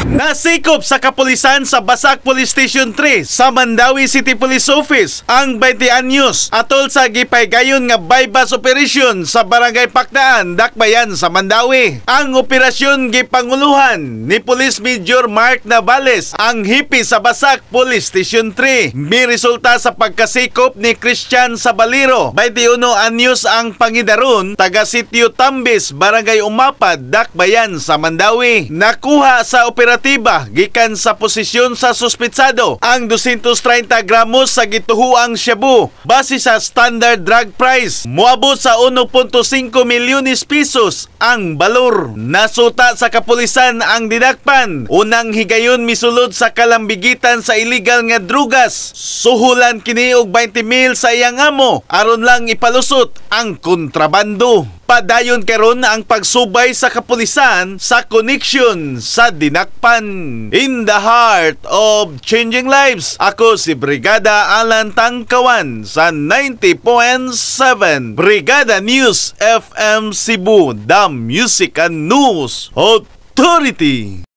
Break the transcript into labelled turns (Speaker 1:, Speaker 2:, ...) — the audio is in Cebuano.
Speaker 1: Nasikop sa kapulisan sa Basak Police Station 3 sa Mandaue City Police Office ang 20 anyos atol sa gipaygayon nga buy-bust operation sa Barangay Pakdaan, Dakbayan sa Mandaue. Ang operasyon gipanguluhan ni Police Major Mark Navales, ang hepe sa Basak Police Station 3. May resulta sa pagkasikop ni Christian Sabaliro, 21 anyos ang pangidaron, taga Sitio Tambis, Barangay Umapad, Dakbayan sa Mandaue. Nakuha sa operatiba gikan sa posisyon sa suspetsado ang 230 gramos sa gituhuang shabu base sa standard drug price. Moabot sa 1.5 milyones pesos ang balor. Nasuta sa kapulisan ang dinakpan. Unang higayon misulod sa kalambigitan sa illegal nga drugas. Suhulan kini og 20 mil sa iyang amo aron lang ipalusot ang kontrabando. Padayon karon ang pagsubay sa kapulisan sa connection sa dinakpan. In the heart of changing lives, ako si Brigada Alan Tangkawan sa 90.7 Brigada News FM Cebu, the Music and News Authority.